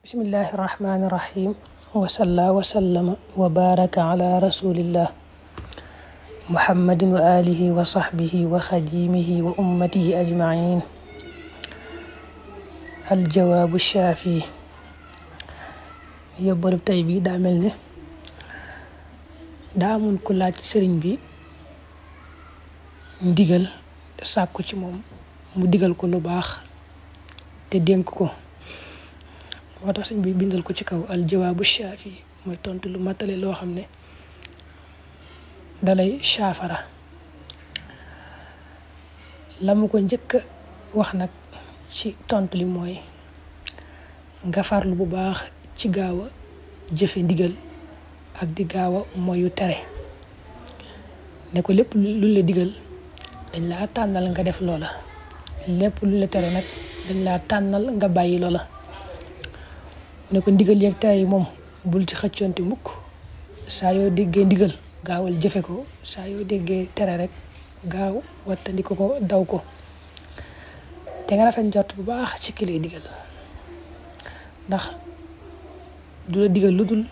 bismillahi irrahmani irrahim wasalla wasallama wa baraka ala rasulillah muhammadin wa alihi wa sahbihi wa xadimihi wa ummatihi ajmain aljawaabu shaafi yóbbalub tey bi daa mel ne daa amoon ku laaj sëriñ bi ndigal sàkku ci moom mu digal ko lu baax te dénk ko moo tax sëñ bi bindal ko ci kaw aljawaabu shaafi mooy tontu lu matale loo xam ne dalay saafara la mu ko njëkk a wax nag ci tontu li mooy nga farlu bu baax ci gaaw a jëfe ndigal ak di gaaw a moyu tere ne ko lépp lu la digal dañ laa tànnal nga def loola lépp lu la tere nag dañ laa tànnal nga bàyyi loola ne ko ndigal yeeg tere yi moom bul ci xëccoonte mukk saa yoo déggee ndigal gaawal jëfe ko saa yoo déggee tere rek gaaw wattandi ko daw ko te nga rafet njort bu baax ci ki lay digal ndax du la digal lu dul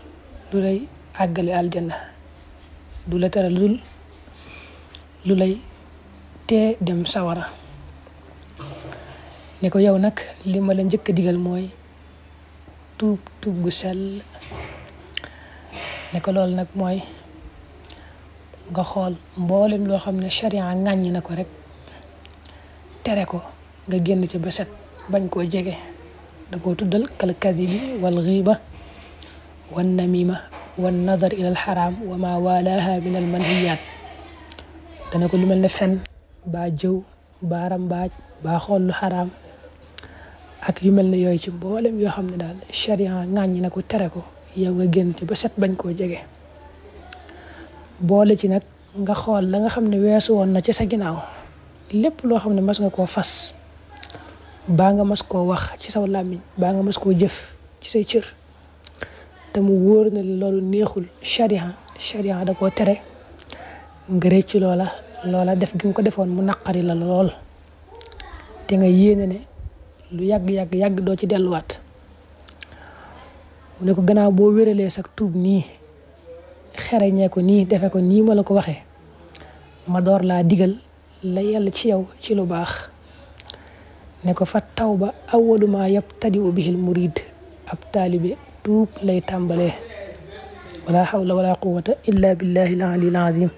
lu lay àggale aljanna du la tere lu dul lu lay tee dem sawara ne ko yow nag li ma la njëkk a digal mooy tuub gu sell ne ko loolu nag mooy nga xool mboolem loo xam ne sharia ŋàññi na ko rek tere ko nga génn ci ba set bañ koo jege da koo tuddal kal kadibi wal ghiba wan namima wan nadar ila al haram wa ma walaha min al manhiyat dana ko lu mel ne fen baa jëw baa rambaaj baa xool lu xaraam ak yu mel ne yooyu ci mboolem yoo xam ne daal sharia ŋàññi na ko tere ko yow nga génn ci ba set bañ koo jege boole ci nag nga xool la nga xam ne weesu woon na ci sa ginnaaw lépp loo xam ne mas nga koo fas baa nga mas koo wax ci saw làmmiñ baa nga mas koo jëf ci say cër te mu wóor na loolu neexul sharia da koo tere nga rëcc loola def gi nga ko defoon mu naqari la lool te nga yéene ne lu yàgg doo ci delluwaat mu ne ko gannaaw boo wéralee sax tuub nii xereñee ko nii defe ko nii ma la ko waxee ma door laa digal la yàlla ci yow ci lu baax ne ko fa tawba awwalu ma yabtadi'u bihil murid ab taalibe tuub lay tàmbalee wala hawla wala quwwata illa billahi al-aliyyil azim